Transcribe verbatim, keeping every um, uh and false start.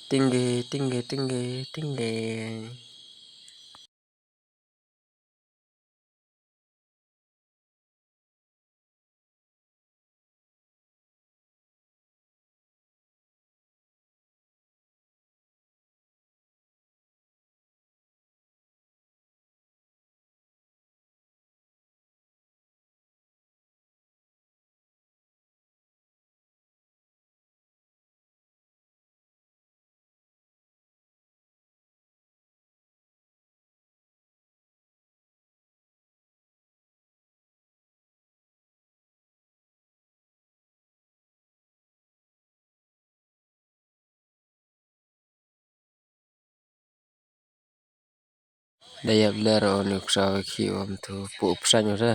Tingge, tingge, tingge, tingge. Da ïap ler o ni ksa ki om tu pu psan ura.